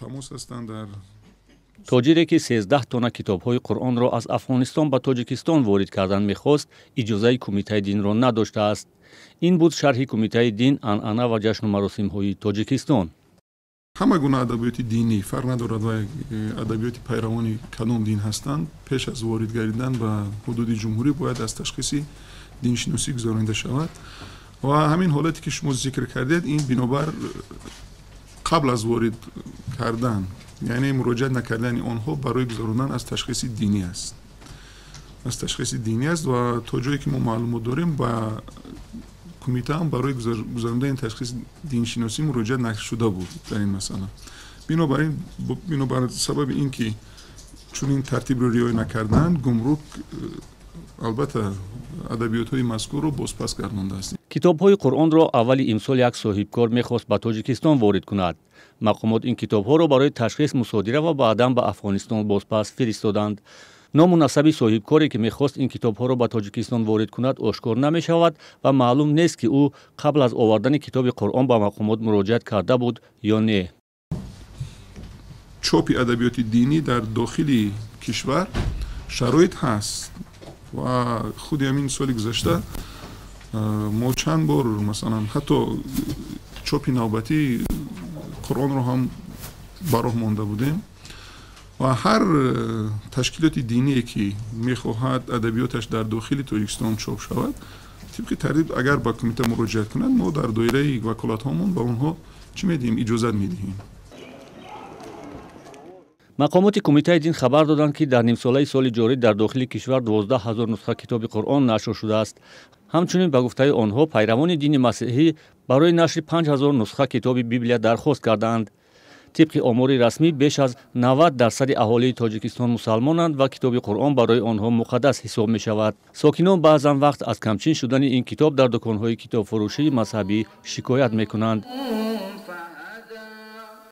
Тамос ҳастанд дар Тоҷире, ки 13 тонна китобҳои Қуръонро аз Афғонистон ба Тоҷикистон ворид кардан мехост, иҷозаи Кумитаи динро надоштааст. Ин буд шарҳи Кумитаи дин, анъана ва ҷашну маросимҳои Тоҷикистон. Ҳама гуна адабиёти динӣ, фарқ надорад ва адабиёти пайравони кадом дин ҳастанд, пеш аз ворид гардидан ба ҳудуди ҷумҳурӣ бояд аз ташхиси диншиносӣ гузаронида шавад. Ва ҳамин ҳолате, ки шумо зикр кардед, ин бинобар қабл аз ворид кардан, яъне муроҷиат накардани онҳо барои гузарондан аз ташхиси динӣ аст, аз ташхиси динӣ аст. Ва то ҷое ки мо маълумот дорем, ба кумита ҳам барои гузарондани ташхиси диншиносӣ муроҷиат нашуда буд дар ин масъала. Бинобар ин, бинобар сабаби ин ки чунин тартибро риоя накарданд, гумрук албатта адабиётҳои мазкурро бозпас гардондааст. Китобҳои Қуръонро аввали имсол як соҳибкор мехост ба Тоҷикистон ворид кунад. Мақомот ин китобҳоро барои ташхис мусодира ва баъдан ба Афғонистон бозпас фиристоданд. Ному насаби соҳибкоре, ки мехост ин китобҳоро ба Тоҷикистон ворид кунад, ошкор намешавад ва маълум нест, ки ӯ қабл аз овардани китоби Қуръон ба мақомот муроҷиат карда буд ё не. Чопи адабиёти динӣ дар дохили кишвар шароит ҳаст ва худи ҳамин соли гузашта мо чанд бор, масалан, ҳатто чопи навбатии Қуръонро ҳам ба роҳ монда будем. Ва ҳар ташкилоти диние, ки мехоҳад адабиёташ дар дохили Тоҷикистон чоп шавад, тибқи тартиб агар ба кумита муроҷиат кунад, мо дар доираи ваколатҳомон ба онҳо чӣ медиҳем? Иҷозат медиҳем. Мақомоти Кумитаи дин хабар доданд, ки дар нимсолаи соли ҷорӣ дар дохили кишвар 12 000 нусха китоби Қуръон нашр шудааст. Ҳамчунин, ба гуфтаи онҳо, пайравони дини масеҳӣ барои нашри 5000 нусха китоби Библия дархост кардаанд. Тибқи омори расмӣ, беш аз 90 дарсади аҳолии Тоҷикистон мусалмонанд ва китоби Қуръон барои онҳо муқаддас ҳисоб мешавад. Сокинон баъзан вақт аз камчин шудани ин китоб дар дуконҳои китобфурӯшии мазҳабӣ шикоят мекунанд.